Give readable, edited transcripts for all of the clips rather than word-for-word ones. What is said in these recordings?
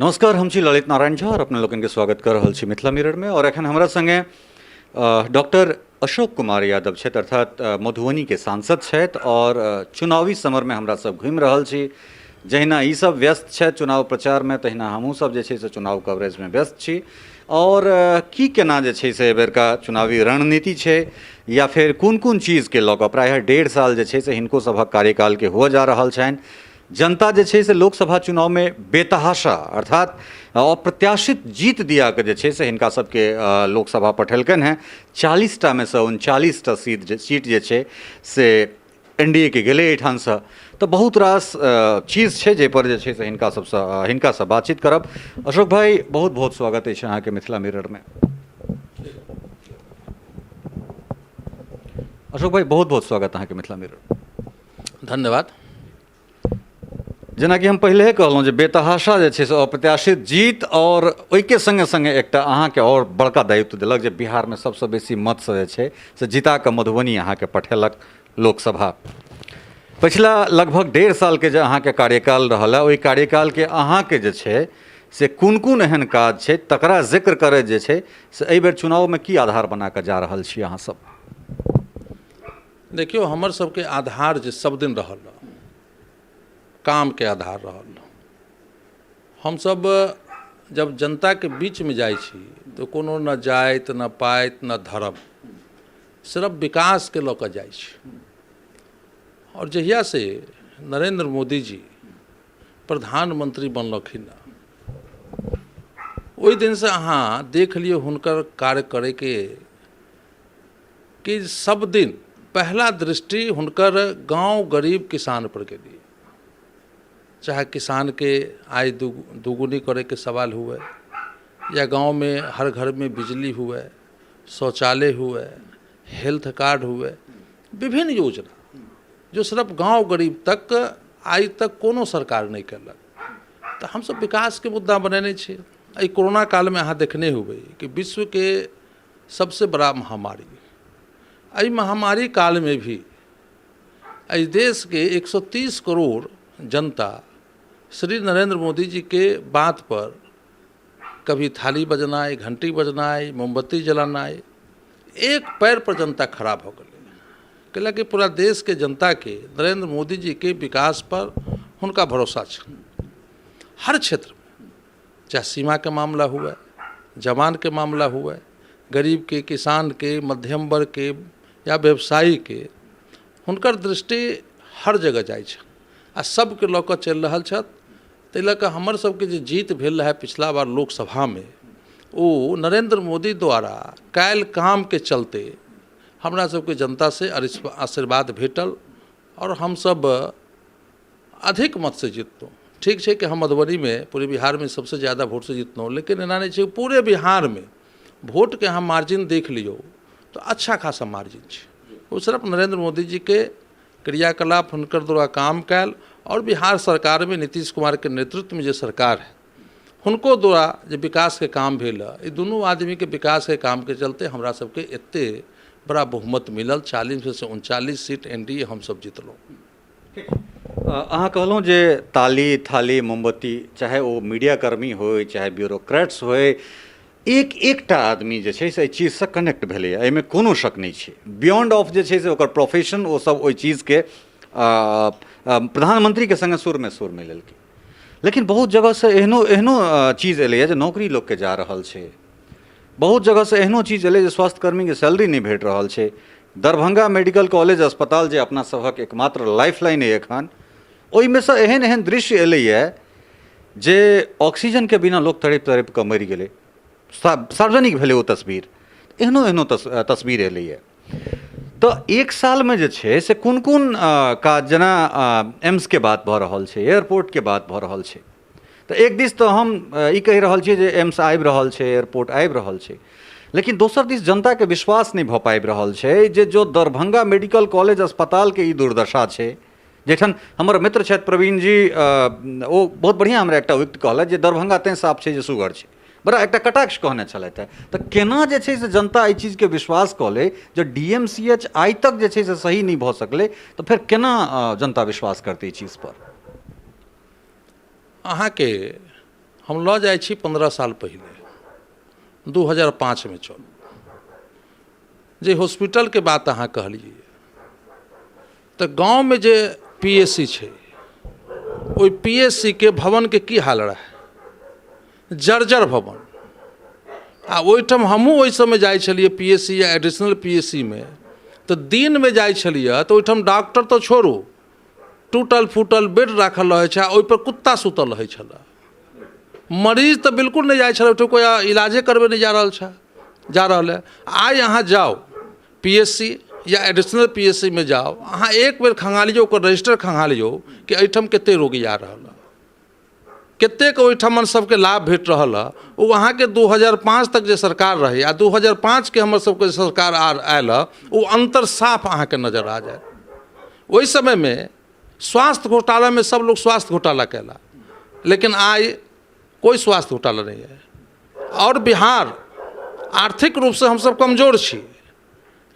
नमस्कार, हम छी ललित नारायण झा और अपने लोकनि के स्वागत कर रहल छी मिथिला मिरर में। और एखन हमरा संगे डॉक्टर अशोक कुमार यादव छथि, अर्थात मधुबनी के सांसद छथि और चुनावी समर में हमरा सब घुमि रहल छी। जहिना ई सब व्यस्त छथि चुनाव प्रचार में, तहिना हमहूँ सब जे छै से चुनाव कवरेज में व्यस्त छी। और की केना जे छै से एहिबेरका चुनावी रणनीति छै या फेर कोन कोन चीजके लऽ कऽ प्रायः 1.5 साल जे छै से हिनको सभक कार्यकालके हुअ जा रहल छनि। जनता जे छै से लोकसभा चुनावमे बेतहाशा अर्थात अप्रत्याशित जीत दिया के जे छै से हिनका सबके लोकसभा पठेलकनि हेँ। 40टा मे सँ 39टा सीट जे छै से एन डी ए के गेलै एहिठामसँ। तऽ बहुत रास चीज छै जाहिपर जे छै से हिनका सबसँ हिनकासँ बातचीत करब। अशोक भाई, बहुत बहुत स्वागत अछि अहाँके मिथिला मिररमे। अशोक भाई, बहुत बहुत स्वागत अहाँके मिथिला मिरर। धन्यवाद। जेनाकि हम पहिले कहलहुँ जे बेतहाशा जे छै से अप्रत्याशित जीत और ओहिके संगे संगे एकटा अहाँके और बड़का दायित्व देलक जे बिहारमे सबसँ बेसी मतसँ जे छै से जीता कऽ मधुबनी अहाँके पठेलक लोकसभा। पछिला लगभग 1.5 सालके जे अहाँके कार्यकाल रहल है, ओहि कार्यकालके अहाँके जे छै से कोन कोन एहन काज छै तकरा जिक्र करैत जे छै से एहिबेर चुनावमे की आधार बना कऽ जा रहल छी अहाँ सब? देखियौ, हमर सबके आधार जे सब दिन रहल कामके आधार रहल। हमसब जब जनताके बीचमे जाइ छी तऽ कोनो न जाति न पाति न धर्म, सिर्फ विकासके लऽ कऽ जाइ छी। आओर जहियासँ नरेन्द्र मोदी जी प्रधानमंत्री बनलखिन ओहि दिनसँ अहाँ देख लियौ हुनकर कार्य करैके कि सब दिन पहला दृष्टि हुनकर गाँव गरीब किसान पर गेली। चाहे किसान के आय दुगुनी करे के सवाल हुए या गाँव में हर घर में बिजली हुए, शौचालय हुए, हेल्थ कार्ड हुए, विभिन्न योजना जो सिर्फ गाँव गरीब तक आइ तक कोनो सरकार नहीं कयलक। तऽ हमसब विकासके मुद्दा बनेने छी। एहि कोरोना कालमे अहाँ देखने होबै कि विश्वके सबसे बड़ा महामारी, एहि महामारी कालमे भी एहि देशके 130 करोड़ जनता श्री नरेंद्र मोदी जी के बात पर कभी थाली बजनाइ, घंटी बजनाइ, मोमबत्ती जलानाइ, एक पैर पर जनता खड़ा भऽ गेलै। कैलाकि पूरा देशके जनताके नरेंद्र मोदी जी के विकास पर हुनका भरोसा छनि हर क्षेत्रमे, चाहे सीमाके मामला हुए, जवानके मामला हुए, गरीबके, किसानके, मध्यम वर्गके या व्यवसायीके, हुनकर दृष्टि हर जगह जाइ छनि आ सबके लऽ कऽ चलि रहल छथि। ताहि लऽ कऽ हमर सबके जे जीत भेल रहै पिछला बार लोकसभामे, ओ नरेन्द्र मोदी द्वारा कयल कामके चलते हमरा सबके जनतासँ आशीर्वाद भेटल आओर हमसब अधिक मतसँ जितलहुँ। ठीक छै कि हम मधुबनीमे पूरे बिहारमे सबसँ ज्यादा वोटसँ जितलहुँ, लेकिन एना नहि छै। पूरे बिहारमे वोटके अहाँ मार्जिन देख लियौ तऽ अच्छा खासा मार्जिन छै। ओ सिर्फ नरेन्द्र मोदीजीके क्रियाकलाप, हुनकर द्वारा काम कयल आओर बिहार सरकारमे नीतीश कुमारके नेतृत्वमे जे सरकार है हुनको द्वारा जे विकासके काम भेल है, ई दुनू आदमीके विकासके कामके चलते हमरा सबके एते बड़ा बहुमत मिलल। 40 से 39 सीट एन डी ए हमसब जितलहुँ। अहाँ कहलहुँ जे ताली थाली मोमबत्ती, चाहे ओ मीडियाकर्मी होय चाहे ब्यूरोक्रेट्स होय, एक एकटा आदमी जे छै से एहि चीजसँ कनेक्ट भेलैए, एहिमे कोनो शक नहि छै। बियॉन्ड ऑफ जे छै से ओकर प्रोफेशन, ओ सब ओहि चीजके प्रधानमंत्रीके सङ्गे सुरमे सुर मिलेलकै। लेकिन बहुत जगहसँ एहनो एहनो चीज एलैए जे नौकरी लोकके जा रहल छै। बहुत जगहसँ एहनो चीज एलै जे स्वास्थ्यकर्मीके सैलरी नहि भेट रहल छै। दरभंगा मेडिकल कॉलेज अस्पताल जे अपना सभक एकमात्र लाइफ लाइन अइ एखन, ओहिमे सँ एहन एहन दृश्य एलैए जे ऑक्सीजनके बिना लोक तड़पि तड़पि कऽ मरि गेलै। सार्वजनिक भेलै ओ तस्वीर। एहनो एहनो तस्वीर एलैए। तऽ एक सालमे जे छै से कोन कोन काज, जेना एम्सके बात भऽ रहल छै, एयरपोर्टके बात भऽ रहल छै, तऽ एक दिस तऽ हम ई कहि रहल छियै जे एम्स आबि रहल छै, एयरपोर्ट आबि रहल छै, लेकिन दोसर दिस जनताके विश्वास नहि भऽ पाबि रहल छै जे जो दरभंगा मेडिकल कॉलेज अस्पतालके ई दुर्दशा छै, जाहिठाम हमर मित्र छथि प्रवीण जी, ओ बहुत बढ़िआँ हमरा एकटा उक्त कहलथि जे दरभंगा तैँ साफ छै जे सुगर छै, बड़ा एकटा कटाक्ष कहने छलथि हेँ। तऽ केना जे छै से जनता एहि चीजके विश्वास कऽ लै जे D M C H I तक जे छै से सही नहि भऽ सकलै, तऽ फेर केना जनता विश्वास करतै एहि चीजपर? अहाँके हम लऽ जाइ छी 15 साल पहिले, 2005 मे चलू। जे हॉस्पिटलके बात अहाँ कहलियै, तऽ गाँवमे जे पी एच सी छै, ओहि पी एच सी के भवनके की हाल रहै? जर्जर भवन। आ ओहिठाम हमहूँ ओहि समय जाइ छलियै पी एच सी या एडिशनल पी एच सी मे, तऽ दिनमे जाइ छलियै तऽ ओहिठाम डॉक्टर तऽ छोड़ू, टूटल फूटल बेड राखल रहै छै आ ओहिपर कुत्ता सुतल रहै छलै। मरीज तऽ बिल्कुल नहि जाइ छलै ओहिठाम, कोइ इलाजे करबै नहि जा रहल छै, जा रहल है। आइ अहाँ जाउ पी एच सी या एडिशनल पी एच सी मे जाउ, अहाँ एक बेर खंगालियौ, ओकर रजिस्टर खंगालियौ कि एहिठाम कते रोगी आ रहल है, कतेक ओहिठमन सबके लाभ भेट रहल है। ओ अहाँके 2005 तक जे सरकार रहै आ 2005के हमर सबके सरकार आयल है, ओ अन्तर साफ अहाँके नजर आ जायत। ओहि समयमे स्वास्थ्य घोटालामे सब लोग स्वास्थ्य घोटाला कयला, लेकिन आइ कोइ स्वास्थ्य घोटाला नहि है। आओर बिहार आर्थिक रूपसँ हमसब कमजोर छी।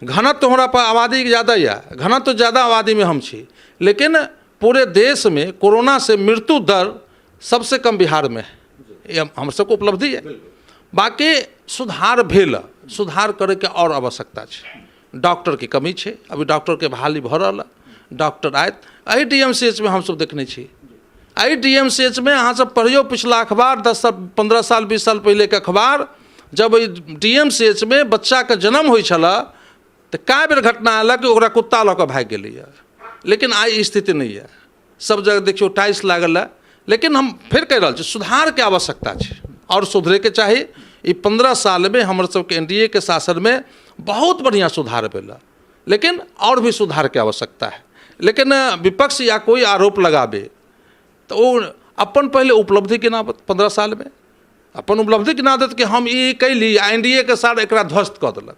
घनत्व हमरा पर आबादी ज़्यादा यऽ, घनत्व ज़्यादा आबादीमे हम छी, लेकिन पूरे देशमे कोरोना से मृत्यु दर सबसे कम बिहारमे है। ई हमर सबके उपलब्धि यऽ। बाकी सुधार भेल, सुधार करैके आओर आवश्यकता छै। डॉक्टरके कमी छै, अभी डॉक्टरके बहाली भऽ रहल है, डॉक्टर आयत। एहि डी एम सी एच मे हमसब देखने छी, एहि डी एम सी एच मे अहाँ सब पढ़ियौ पिछला अखबार, 10 साल, 15 साल, 20 साल पहिलेके अखबार। जब एहि डी एम सी एच मे बच्चाके जन्म होइ छलै तऽ कए बेर घटना आयल कि ओकरा कुत्ता लऽ कऽ भागि गेलैए, लेकिन आइ स्थिति नहि यऽ। सब जगह देखियौ टाइल्स लागल है। लेकिन हम फेर कहि रहल छी, सुधारके आवश्यकता छै आओर सुधरैके चाही। ई 15 सालमे हमर सबके N D A के शासनमे बहुत बढ़िआँ सुधार भेल है, लेकिन आओर भी सुधारके आवश्यकता है। लेकिन विपक्ष या कोइ आरोप लगाबे तऽ ओ अपन पहिले उपलब्धि गिनाबत, 15 सालमे अपन उपलब्धि गिना देत कि हम ई कैली आ N D A के साथ एकरा ध्वस्त कऽ देलक।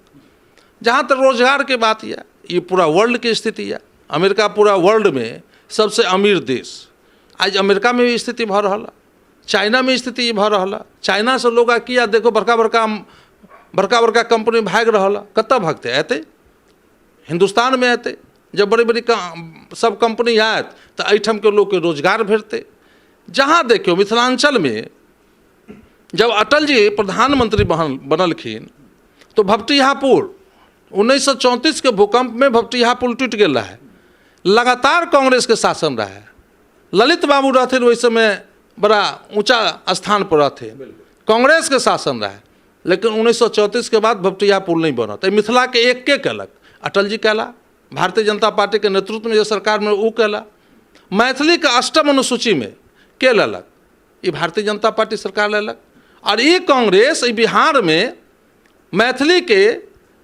जहाँ तक रोजगारके बात यऽ, ई पूरा वर्ल्डके स्थिति यऽ। अमेरिका पूरा वर्ल्डमे सबसे अमीर देश, आज अमेरिकामे भी स्थिति भऽ रहल है, चाइनामे स्थिति ई भऽ रहल है। चाइनासँ लोग आ किया देखो बड़का बड़का बड़का बड़का कंपनी भागि रहल है। कतऽ भागतै? एतै हिन्दुस्तानमे एतै। जब बड़ी बड़ी सब कंपनी आयत तऽ एहिठामके लोकके रोजगार भेटतै। जहाँ देखियौ मिथिलाञ्चलमे जब अटल जी प्रधानमंत्री बनलखिन तो भपटिहा पुल, 1934 के भूकंप में भपटिहा पुल टूटि गेल रहे। लगातार कांग्रेस के शासन रहे, ललित बाबू रहथिन, ओहि समय बड़ा ऊंचा स्थान पर रहथिन, कांग्रेस के शासन रहे, लेकिन 1934 के बाद भपटिहा पुल नहीं बनत। एहि मिथिला के एक के केलक? अटल जी केला, भारतीय जनता पार्टी के नेतृत्व में जे सरकार में ओ केला। मैथिली के अष्टम अनुसूची में के लेलक? ई भारतीय जनता पार्टी सरकार लेलक। और ई कांग्रेस ई बिहार में मैथिली के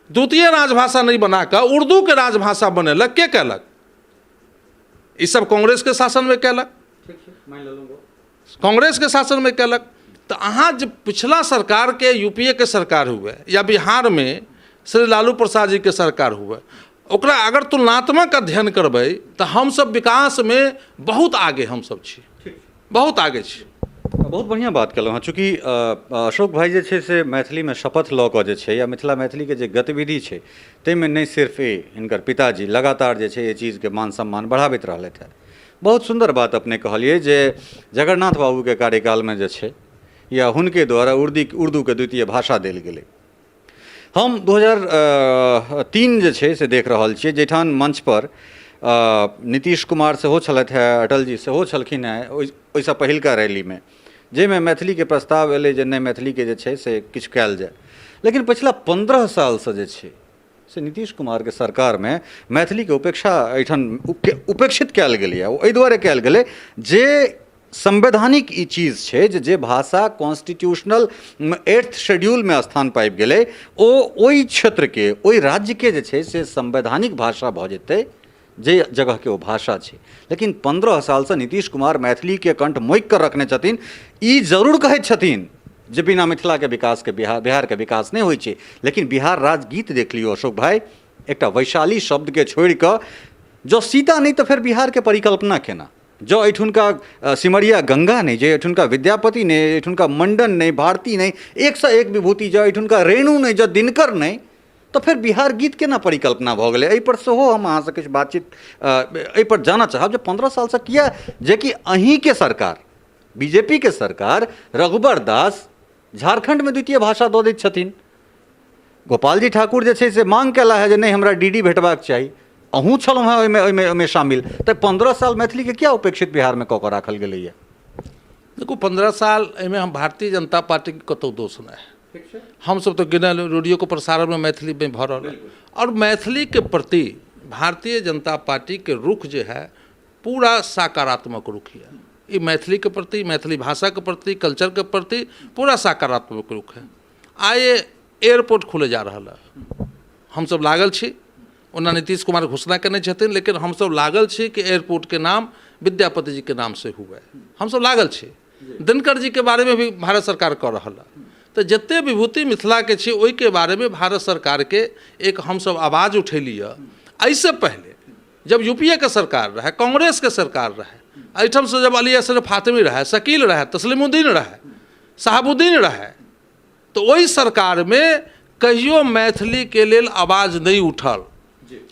द्वितीय राजभाषा नहीं बनाकर उर्दू के राजभाषा बनेलक, के केलक? ई सब कांग्रेस के शासन में केलक, कांग्रेस के शासन में केलक। तऽ अहाँ जे पिछला सरकार के, यूपीए के सरकार हुए या बिहार में श्री लालू प्रसाद जी के सरकार हुए, ओकरा अगर तुलनात्मक अध्ययन करबै तऽ हमसब विकास में बहुत आगे हमसब छी, बहुत आगे छी। बहुत बढ़िआँ बात केलहुँ हँ। चूँकि अशोक भाई जे छै से मैथिलीमे शपथ लऽ कऽ जे छै या मिथिला मैथिलीके जे गतिविधि छै ताहिमे नहि सिर्फ ई, हिनकर पिताजी लगातार जे छै एहि चीजके मान सम्मान बढ़ाबैत रहलथि हेँ। बहुत सुन्दर बात अपने कहलियै जे जगन्नाथ बाबूके कार्यकालमे जे छै या हुनके द्वारा उर्दूके द्वितीय भाषा देल गेलै। हम 2003 जे छै से देख रहल छियै, जाहिठाम मंचपर नीतीश कुमार सेहो छलथि हेँ, अटल जी सेहो छलखिन हेँ, ओहिसँ पहिलका रैलीमे जाहिमे मैथिलीके प्रस्ताव एलै जे नहि, मैथिलीके जे छै से किछु कयल जाय। लेकिन पछिला 15 सालसँ जे छै से नीतीश कुमारके सरकारमे मैथिलीके उपेक्षा एहिठाम उपेक्षित कयल गेलैए। ओ एहि दुआरे कयल गेलै जे संवैधानिक ई चीज छै जे भाषा कॉन्स्टिट्यूशनल एट्थ शेड्यूलमे स्थान पाबि गेलै, ओ ओहि क्षेत्रके, ओहि राज्यके जे छै से संवैधानिक भाषा भऽ जेतै, जे जगहके ओ भाषा छै। लेकिन 15 सालसँ नीतीश कुमार मैथिलीके कंठ मोकि कऽ रखने छथिन। ई जरूर कहैत छथिन जे बिना मिथिलाके विकासके बिहारके विकास नहि होइ छै, लेकिन बिहार राजगीत देख लियौ अशोक भाई, एकटा वैशाली शब्दके छोड़ि कऽ जँ सीता नहि तऽ फेर बिहारके परिकल्पना केना? जँ एहिठुनका सिमरिया गङ्गा नहि, जे एहिठुनका विद्यापति नहि, एहिठुनका मण्डन नहि, भारती नहि, एकसँ एक विभूति, जँ एहिठुनका रेणु नहि, जँ दिनकर नहि, तऽ फेर बिहार गीत केना परिकल्पना भऽ गेलै? एहिपर सेहो हम अहाँसँ किछु बातचीत एहिपर जानऽ चाहब जे 15 सालसँ किया, जेकि अहीँके सरकार बीजेपीके सरकार रघुबर दास झारखण्डमे द्वितीय भाषा दऽ दैत छथिन। गोपालजी ठाकुर जे छै से मांग केला है जे नहि हमरा डी डी भेटबाक चाही। अहूँ छलहुँ हेँ ओहिमे ओहिमे ओहिमे शामिल, तऽ 15 साल मैथिलीके किया उपेक्षित बिहारमे कऽ कऽ राखल गेलैए? देखू, 15 साल एहिमे हम भारतीय जनता पार्टीके कतहु दोष नहि, हमसब तऽ गिनल रेडियोके प्रसारणमे मैथिलीमे भऽ रहल है आओर मैथिलीके प्रति भारतीय जनता पार्टीके रुख जे है पूरा सकारात्मक रुख यऽ। ई मैथिलीके प्रति, मैथिली भाषाके प्रति, कल्चरके प्रति पूरा सकारात्मक रुख है। आइ एयरपोर्ट खुले जा रहल है, हमसब लागल छी। ओना नीतीश कुमार घोषणा केने छथिन, लेकिन हमसब लागल छी कि एयरपोर्टके नाम विद्यापति जीके नामसँ हुए, हमसब लागल छी। दिनकर जीके बारेमे भी भारत सरकार कऽ रहल है। तऽ जते विभूति मिथिलाके छै ओहिके बारेमे भारत सरकारके एक हमसब आवाज उठेली है। एहिसँ पहिले जब यू पी ए के सरकार रहै, कांग्रेसके सरकार रहै, एहिठामसँ जब अली अशरफ फातमी रहै, शकील रहै, तस्लीमुद्दीन रहै, शहाबुद्दीन रहै, तऽ ओहि सरकारमे कहियो मैथिलीके लेल आवाज नहि उठल।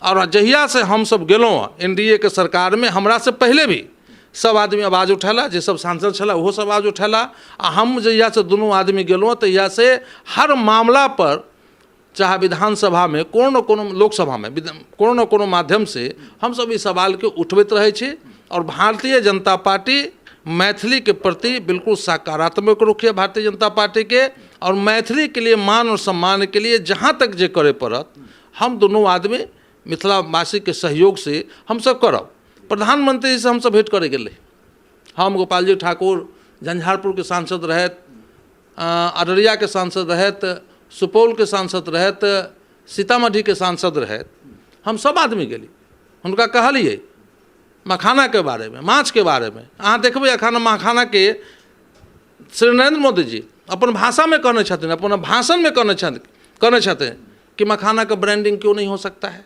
आओर जहियासँ हमसब गेलहुँ एन डी ए के सरकारमे, हमरासँ पहिले भी सब आदमी आवाज उठेला, जे सब सांसद छला ओहो सब आवाज उठेला, आ हम जहियासँ दुनू आदमी गेलहुँ तहियासँ हर मामला पर, चाहे विधानसभामे कोनो ने कोनो, लोकसभामे कोनो ने कोनो माध्यमसँ हमसब ई सवालके उठबैत रहै छी। आओर भारतीय जनता पार्टी मैथिलीके प्रति बिल्कुल सकारात्मक रुख यऽ भारतीय जनता पार्टीके, आओर मैथिलीके लिए मान और सम्मानके लिए जहाँ तक जे करय पड़त हम दुनू आदमी मिथिलावासीके सहयोगसँ हमसब करब। प्रधानमंत्रीसँ हमसब भेँट करय गेल रही, हम गोपालजी ठाकुर झंझारपुरके सांसद रहथि, अररियाके सांसद रहथि, सुपौलके सांसद रहथि, सीतामढ़ीके सांसद रहथि, हम सब आदमी गेली। हुनका कहलियै मखानाके बारेमे, माछके बारेमे। अहाँ देखबै एखन मखानाके श्री नरेंद्र मोदी जी अपन भाषामे कहने छथिन, अपन भाषणमे कहने छथिन कि मखानाके ब्रांडिंग क्यों नहीं हो सकता है।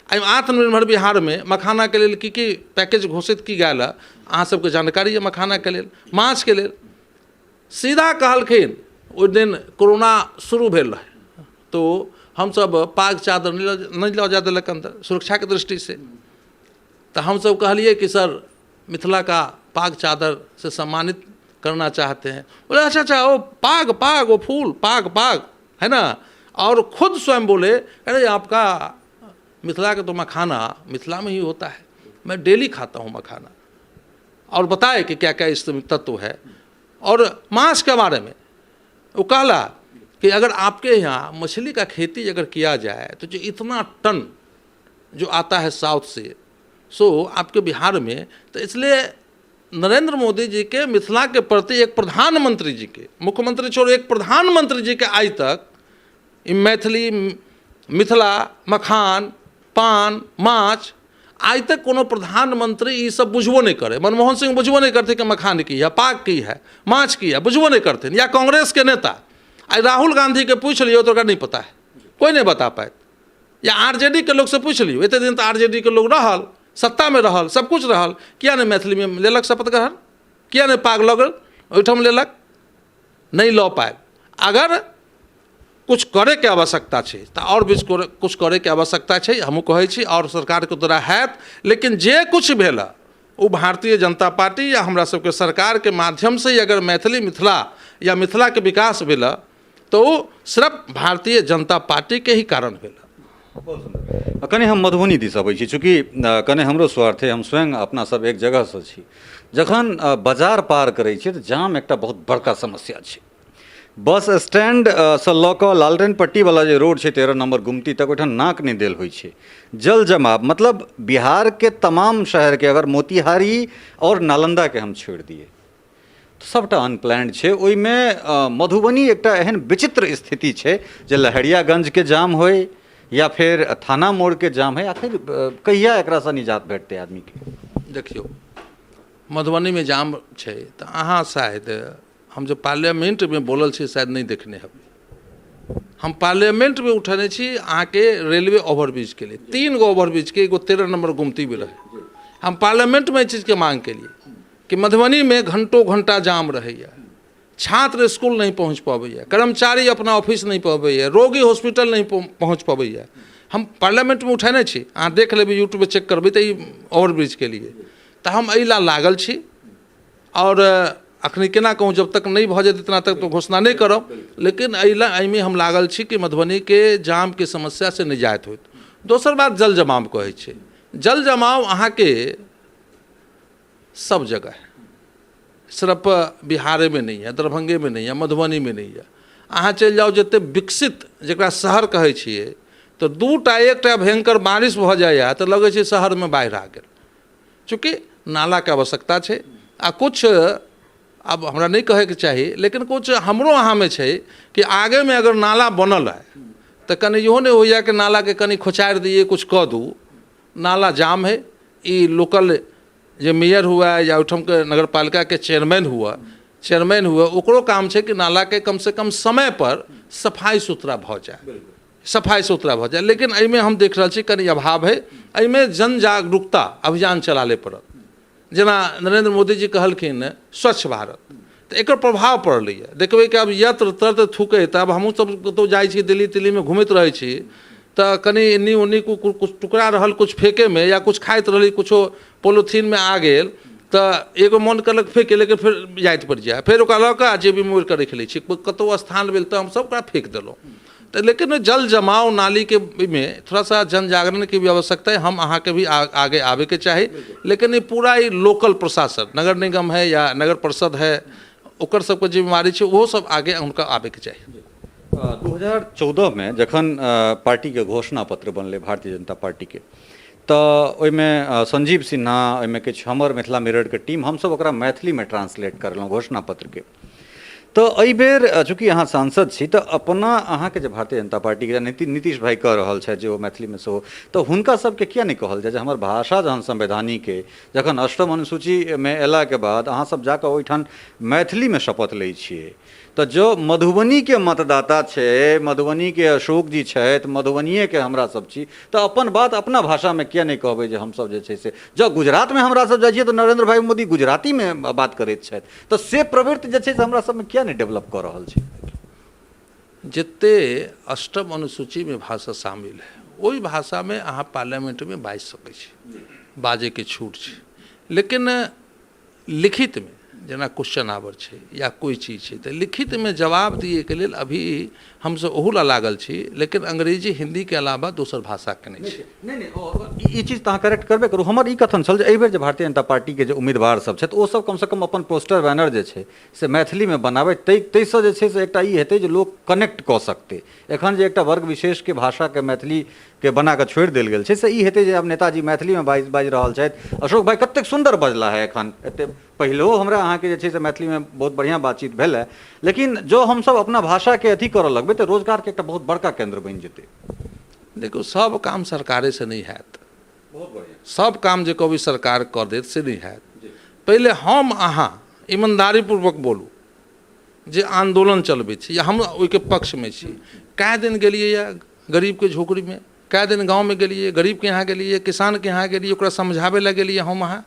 एहि आत्मनिर्भर बिहारमे मखानाके लेल की की पैकेज घोषित की गेल है अहाँ सबके जानकारी यऽ। मखानाके लेल, माछके लेल सीधा कहलखिन। ओहि दिन कोरोना शुरू भेल रहै तो हमसब पाग चादर नहि लऽ जाय देलक अन्दर सुरक्षाके दृष्टिसँ, तऽ हमसब कहलियै कि सर मिथिला का पाग चादर से सम्मानित करना चाहते हैं। बोले अच्छा अच्छा, ओ पाग पाग वो फूल पाग पाग है ना। और खुद स्वयं बोले अरे आपका मिथिला का तो मखाना मिथिला में ही होता है, मैं डेली खाता हूँ मखाना। और बताए कि क्या क्या इसमें तत्व है। और मांस के बारे में वो कहला कि अगर आपके यहाँ मछली का खेती अगर किया जाए तो जो इतना टन जो आता है साउथ से सो आपके बिहार में, तो इसलिए नरेंद्र मोदी जी के मिथिला के प्रति एक प्रधानमंत्री जी के, मुख्यमंत्री छोड़ एक प्रधानमंत्री जी के आज तक मैथिली मिथिला मखान पान माछ आज तक कोनो प्रधानमंत्री ई सब बुझबो नहीं करे। मनमोहन सिंह बुझबो नहीं करते कि मखान की है, पाग की है, माछ की है, बुझबो नहीं करते। या कांग्रेस के नेता आई राहुल गांधी के पूछ लियो तो नहीं पता है, कोई नहीं बता पाए। या आरजेडी के लोग से पूछ लियो, एते दिन तो आरजेडी के लोग रहल, सत्ता में रहल, सब कुछ रहल, किया नहीं मैथिली में लेलक शपथ ग्रहण, किया नहीं पाग लगल ओहिठाम लेलक, नहीं लऽ पायल। अगर कुछ करैके आवश्यकता छै तऽ आओर भी कुछ करैके आवश्यकता छै, हमहूँ कहै छी आओर सरकारके द्वारा हैत। लेकिन जे कुछ भेल ओ भारतीय जनता पार्टी या हमरा सबके सरकारके माध्यमसँ ही अगर मैथिली मिथिला या मिथिलाके विकास भेल तऽ ओ सिर्फ भारतीय जनता पार्टीके ही कारण भेल। कने हम मधुबनी दिस अबै छी, चूँकि कने हमरो स्वार्थ है, हम स्वयं अपना सब एक जगहसँ छी। जखन बाजार पार करै छियै तऽ जाम एकटा बहुत बड़का समस्या छै। बस स्टैंड सँ लऽ कऽ लालटेन पट्टीवला जे रोड छै 13 नम्बर गुमती तक, ओहिठाम नाक नहि देल होइ छै। जल जमाव, मतलब बिहारके तमाम शहरके अगर मोतिहारी आओर नालन्दाके हम छोड़ि दियै तऽ सभटा अनप्लान्ड छै। ओहिमे मधुबनी एकटा एहन विचित्र स्थिति छै जे लहेरियागंजके जाम होइ या फेर थाना मोड़के जाम होइ, आखिर कहिया एकरासँ निजात भेटतै आदमीके? देखियौ, मधुबनीमे जाम छै तऽ अहाँ शायद हम जे पार्लियामेंटमे बोलल छी शायद नहि देखने हेबै। हम पार्लियामेंटमे उठेने छी अहाँके रेलवे ओवरब्रिजके लिए, 3 गो ओवरब्रिजके, एगो 13 नंबर गुमती भी रहै। हम पार्लियामेंटमे एहि चीजके मांग केलिए कि मधुबनीमे घंटों घंटा जाम रहैए, छात्र स्कूल नहीं पहुँच पबैए, कर्मचारी अपना ऑफिस नहीं पबैए, रोगी हॉस्पिटल नहीं पहुँच पबैए। हम पार्लियामेंटमे उठेने छी, अहाँ देख लेबै, यूट्यूबमे चेक करबै तऽ ई ओवरब्रिजके लिए तऽ हम एहि ला लागल छी। आओर अखनी केना कहूँ, जब तक नहि भऽ जेतै तना तक तऽ घोषणा नहि करब, लेकिन एहि लए एहिमे हम लागल छी कि मधुबनीके जामके समस्यासँ निजात होयत। दोसर बात जल जमाव कहै छै, जल जमाव अहाँके सब जगह है, सिर्फ बिहारेमे नहि यऽ, दरभंगेमे नहि यऽ, मधुबनीमे नहि यऽ। अहाँ चलि जाउ जतेक विकसित जकरा शहर कहै छियै, तऽ 2टा 1टा भयङ्कर बारिश भऽ जाइए तऽ लगै छै शहरमे बाढ़ि आ गेल। चूँकि नालाके आवश्यकता छै आ किछु आब हमरा नहि कहैके चाही, लेकिन किछु हमरो अहाँमे छै कि आगेमे अगर नाला बनल अइ तऽ कनि इहो नहि होइए कि नालाके कनि खोचारि दियै, किछु कऽ दू, नाला जाम है। ई लोकल जे मेयर हुए या ओहिठामके नगरपालिकाके चेयरमैन हुए, ओकरो काम छै कि नालाके कमसँ कम समयपर सफाइ सुथरा भऽ जाय, सफाइ सुथरा भऽ जाय। लेकिन एहिमे हम देख रहल छी कनि अभाव है। एहिमे जन जागरूकता अभियान चला ले पड़त। जेना नरेंद्र मोदी जी कहलखिन स्वच्छ भारत, तऽ एकर प्रभाव पड़लैए। देखबै कि आब यत्र तत्र थूकै, तऽ आब हमहूँ सब कतहु जाइ छी, दिल्ली तिल्लीमे घुमैत रहै छी, तऽ कनि एन्नी ओन्नी किछु टुकड़ा रहल किछु फेकैमे या किछु खाइत रहली, किछो पोलिथीनमे आ गेल, तऽ एगो मोन केलक फेके, लेकिन फेर याद पड़ि जाइ, फेर ओकरा लऽ कऽ आ जेबीमे मोड़ि कऽ राखि लै छी। कतहु स्थान भेल तऽ हमसब ओकरा फेक देलहुँ। तऽ लेकिन जल जमाव नालीके मे थोड़ा सा जन जागरणके भी आवश्यकता है, हम अहाँके भी आगे आबैके चाही। लेकिन ई पूरा ई लोकल प्रशासन, नगर निगम है या नगर परिषद है, ओकर सबके जिम्मेवारी छै, ओहो सब आगे हुनका आबैके चाही। 2014मे जखन पार्टीके घोषणा पत्र बनलै भारतीय जनता पार्टीके, तऽ ओहिमे संजीव सिन्हा, ओहिमे किछु हमर मिथिला मिररके टीम, हमसब ओकरा मैथिलीमे ट्रांसलेट करलहुँ घोषणा पत्रके। तऽ एहिबेर चूँकि अहाँ सांसद छी तऽ अपना अहाँके जे भारतीय जनता पार्टीके नीतीश भाइ कऽ रहल छथि जे ओ मैथिलीमे सेहो, तऽ हुनका सबके किया नहि कहल जाय जे हमर भाषा जहन संवैधानिक अइ, जखन अष्टम अनुसूचीमे अयलाके बाद अहाँ सब जाकऽ ओहिठाम मैथिलीमे शपथ लै छियै, तऽ जँ मधुबनीके मतदाता छै, मधुबनीके अशोक जी छथि, मधुबनिएके हमरा सब छी, तऽ अपन बात अपना भाषामे किया नहि कहबै जे हमसब जे छै से जँ गुजरातमे हमरा सब जाइ छियै तऽ नरेन्द्र भाइ मोदी गुजरातीमे बात करैत छथि, तऽ से प्रवृत्ति जे छै से हमरा सबमे किया नहि डेवलप कऽ रहल छै? जते अष्टम अनुसूचीमे भाषा शामिल है ओहि भाषामे अहाँ पार्लियामेंटमे बाजि सकै छी, बाजैके छूट छै। लेकिन लिखितमे जेना क्वेश्चन आवर छै या कोइ चीज छै तऽ लिखितमे जवाब दिएके लेल अभी हमसब ओहू लए लागल छी, लेकिन अंग्रेजी हिन्दीके अलावा दोसर भाषाके नहि छै। नहि नहि, ई चीज तऽ अहाँ करेक्ट करबे करू। हमर ई कथन छल जे एहिबेर जे भारतीय जनता पार्टीके जे उम्मीदवार सब छथि ओ सब कमसँ कम अपन पोस्टर बैनर जे छै से मैथिलीमे बनाबै, ताहिसँ जे छै से एकटा ई हेतै जे लोक कनेक्ट कऽ सकतै। एखन जे एकटा वर्ग विशेषके भाषाके मैथिलीके बना कऽ छोड़ि देल गेल छै से ई हेतै जे आब नेताजी मैथिलीमे बाजि बाजि रहल छथि। अशोक भाइ कतेक सुन्दर बजला है एखन, एते पहिलहो हमरा अहाँके जे छै से मैथिलीमे बहुत बढ़िआँ बातचीत भेल है, लेकिन जँ हमसब अपना भाषाके अथी करऽ लगबै तऽ रोजगारके एकटा बहुत बड़का केन्द्र बनि जेतै। देखू, सब काम सरकारेसँ नहि हैत, सब काम जे कहबै सरकार कऽ देत से नहि हैत। पहिले हम अहाँ ईमानदारीपूर्वक बोलू जे आन्दोलन चलबै छी या हम ओहिके पक्षमे छी। कए दिन गेलियैए गरीबके झोपड़ीमे, कए दिन गाँवमे गेलियै, गरीबके यहाँ गेलियै, किसानके यहाँ गेलियै, ओकरा समझाबै लए गेलियै हम अहाँ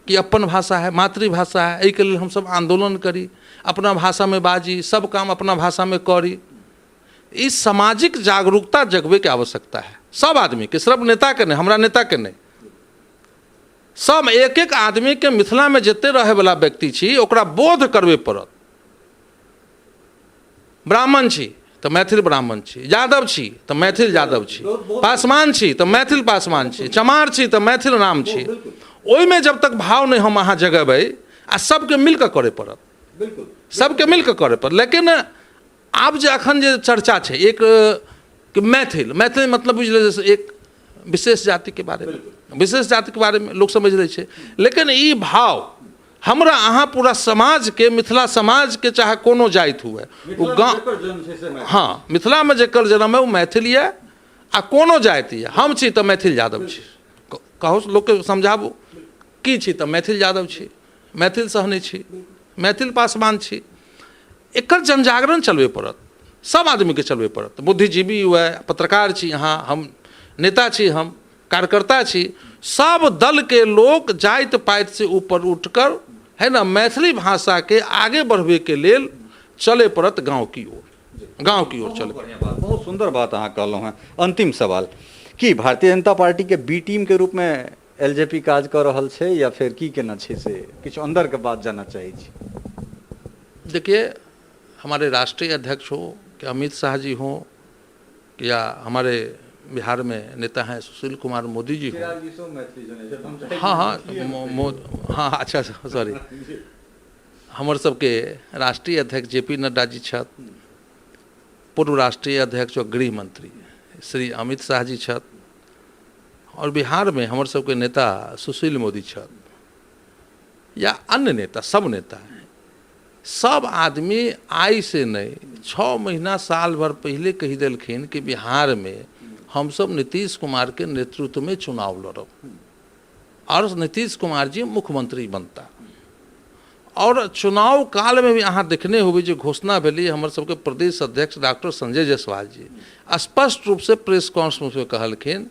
कि अपन भाषा है, मातृभाषा है, एहिके लेल हमसब आन्दोलन करी, अपना भाषामे बाजी, सब काम अपना भाषामे करी। ई सामाजिक जागरूकता जगबैके आवश्यकता है सब आदमीके, सिर्फ नेताके नहि, हमरा नेताके नहि, सब एक एक आदमीके मिथिलामे जते रहैवला व्यक्ति छी ओकरा बोध करबे पड़त। ब्राह्मण छी तऽ मैथिल ब्राह्मण छी, यादव छी तऽ मैथिल यादव छी, पासवान छी तऽ मैथिल पासवान छी, चमार छी तऽ मैथिल राम छी। ओहिमे जब तक भाव नहि हम अहाँ जगेबै, आ सबके मिलकऽ करय पड़त, सबके मिलकऽ करय पड़त। लेकिन आब जे अखन जे चर्चा छै एक कि मैथिल, मैथिल मतलब बुझि लै जे एक विशेष जातिके बारेमे, विशेष जातिके बारेमे लोक समझि लै छै, लेकिन ई भाव हमरा अहाँ पूरा समाजके, मिथिला समाजके, चाहे कोनो जाति हुए, ओ गाँव, हँ, मिथिलामे जकर जन्म है ओ मैथिल यऽ, आ कोनो जाति यऽ, हम छी तऽ मैथिल यादव छी, कहू लोकके समझाबू की छी तऽ मैथिल यादव छी, मैथिल सहने छी, मैथिल पासवान छी। एकर जनजागरण चलबै पड़त, सब आदमीके चलबै पड़त। बुद्धिजीवी हुए, पत्रकार छी अहाँ, हम नेता छी, हम कार्यकर्ता छी, सब दलके लोक जाति पातिसँ ऊपर उठकर है ना मैथिली भाषाके आगे बढ़बैके लेल चलै पड़त, गाँव की ओर, गाँव की ओर चलै। बढ़िआँ बात, बहुत सुन्दर बात अहाँ कहलहुँ हेँ। अन्तिम सवाल, की भारतीय जनता पार्टीके बी टीमके रूपमे एल जे पी काज कऽ रहल छै या फेर की केना छै, से किछु अन्दरके बात जानऽ चाहै छी। देखिए, हमारे राष्ट्रीय अध्यक्ष हो कि अमित शाह जी हों या हमारे बिहार में नेता हैं सुशील कुमार मोदी जी हों। हाँ हाँ हाँ, अच्छा, सॉरी, हमर सबके राष्ट्रीय अध्यक्ष जे पी नड्डा जी छथि, पूर्व राष्ट्रीय अध्यक्ष और गृह मंत्री श्री अमित शाह जी छथि, और बिहारमे हमर सबके नेता सुशील मोदी छथि या अन्य नेता, सब नेता, सब आदमी आइ से नहि 6 महीना साल भर पहिले कहि देलखिन कि बिहारमे हमसब नीतीश कुमारके नेतृत्वमे चुनाव लड़ब और नीतीश कुमार जी मुख्यमंत्री बनता। और चुनाव कालमे भी अहाँ देखने होबै जे घोषणा भेलै, हमर सबके प्रदेश अध्यक्ष डॉक्टर संजय जायसवाल जी स्पष्ट रूपसँ प्रेस कॉन्फ्रेंसमे कहलखिन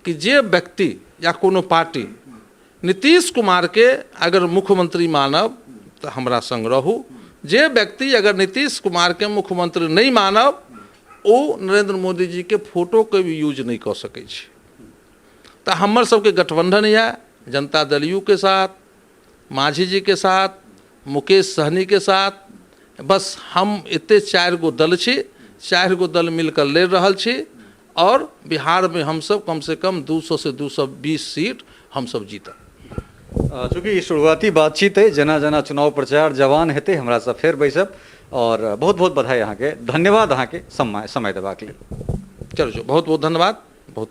कि जे व्यक्ति या कोनो पार्टी नीतीश कुमारके अगर मुख्यमंत्री मानब तऽ हमरा संग रहू, जे व्यक्ति अगर नीतीश कुमारके मुख्यमंत्री नहि मानब ओ नरेंद्र मोदी जीके फोटोके भी यूज नहि कऽ सकै छै। तऽ हमर सबके गठबंधन यऽ जनता दल you के साथ, माझी जी के साथ, मुकेश सहनी के साथ, बस हम एते 4 गो दल छी, 4 गो दल मिलकर लड़ि रहल छी और बिहारमे हमसब कम से कम 200 से 220 सीट हमसब जीतब। चूँकि ई शुरुआती बातचीत अइ, जेना जेना चुनाव प्रचार जवान हेतै हमरा सब फेर बैसब और बहुत बहुत बधाई अहाँके, धन्यवाद अहाँके समय देबाक लेल। चलू, बहुत बहुत धन्यवाद, बहुत।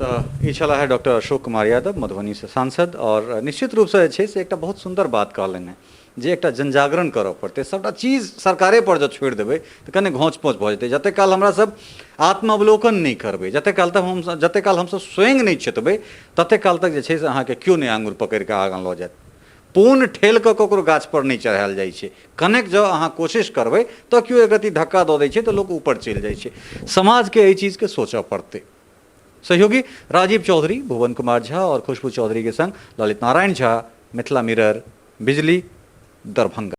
तऽ ई छलाह है डॉक्टर अशोक कुमार यादव, मधुबनीसँ सांसद, और निश्चित रूपसँ जे छै से एकटा बहुत सुन्दर बात कहलनि हेँ जे एकटा जनजागरण करऽ पड़तै। सबटा चीज सरकारे पर जँ छोड़ि देबै तऽ कने घोंच पोंच भऽ जेतै। जतेक काल हमरा सब आत्मावलोकन नहि करबै, जतेक काल हमसब स्वयं नहि चेतबै, ततेक काल तक जे छै से अहाँके केओ नहि आङ्गुर पकड़ि कऽ आगाँ लऽ जायत। पूर्ण ठेल कऽ ककरो गाछपर नहि चढ़ायल जाइ छै। कनेक जँ अहाँ कोशिश करबै तऽ केओ एक रत्ती धक्का दऽ दै छै तऽ लोक ऊपर चलि जाइ छै। समाजके एहि चीजके सोचऽ पड़तै। सहयोगी राजीव चौधरी, भुवन कुमार झा और खुशबू चौधरी के संग ललित नारायण झा, मिथिला मिरर, बिजली, दरभंगा।